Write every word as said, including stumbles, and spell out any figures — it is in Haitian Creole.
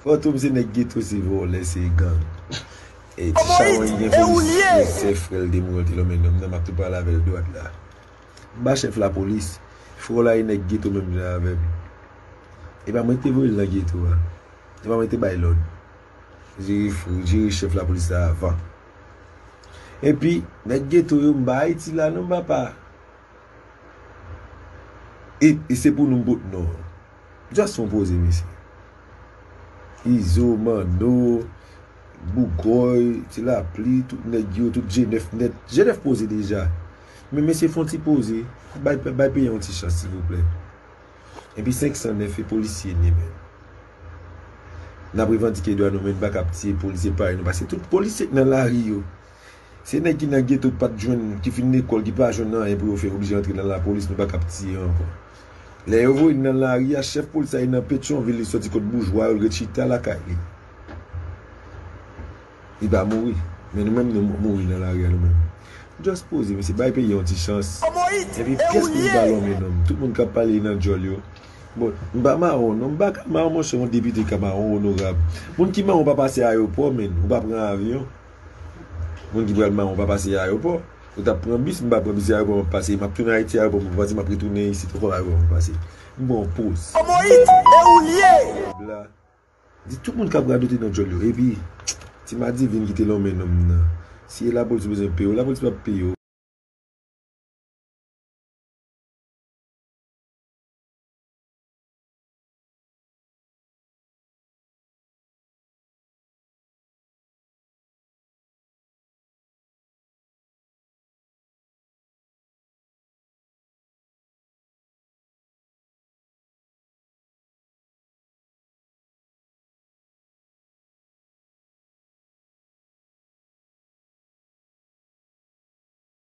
Fòtoum se nèg geto, se vòlè, se gang. E ti chawony gen polis, se frè l te mouri, l te lonmen nonm nan, m ap tou pale avè l dwat la. M pa chèf lapolis. Frè w la e nèg geto menm jan avè m. E pa mwen ki te voye l nan geto a. E pa mwen ki te bay lòd. Jere frè, jere chèf lapolis la avan. Epi, nèg geto yo, m pa Ayiti la non, papa. E, e se pou nou m pot non. Just fè yon poze, mesye. Izo, Manno, Bougòy, Ti Lapli, tout nèg yo, tout G nèf nèt. G nèf poze deja. Men mesye fè yon ti poze. Bay, bay peyi a yon ti chans, silvouplè. Epi senk san nèf e polisye n ye, men. N ap revandike dwa nou, men n pa ka ap tiye polisye parèy nou. Paske tout polisye k nan lari yo, se nèg ki nan geto, ki pa t jwenn, ki fin lekòl, ki pa jwenn anyen pou yo fè, oblije antre nan lapolis, nou pa ka ap tiye yo ankò. Lè yo voye n nan lari a, chèf polis la, li nan Petyonvil, li sòti kot boujwa yo, l ret chita lakay li. Li pa mouri. Men nou menm, nou mouri nan lari a, nou menm. Just poze, mesye, bay peyi a yon ti chans. Epi, pyès pou nou pa lonmen nonm. Tout moun k ap pale nan djòl yo. Bon, m pa mawon, non, m pa ka mawon, monchè, yon depite ka mawon, onorab. Moun ki mawon pa pase ayewopò, men, ou pa pran avyon. Moun ki pral mawon pa pase ayewopò. Ou t ap pran bis, m pa pran bis ayewopò, m ap pase. M ap tounen Ayiti ayewopò, m ap pase, m ap retounen isit ankò ayewopò, m ap pase. M pran yon poz. Bla. Di tout moun k ap radote nan djòl yo. Epi, ti madivin ki te lonmen nonm nan. Si e lapolis bezwen peye w, lapolis p ap peye w.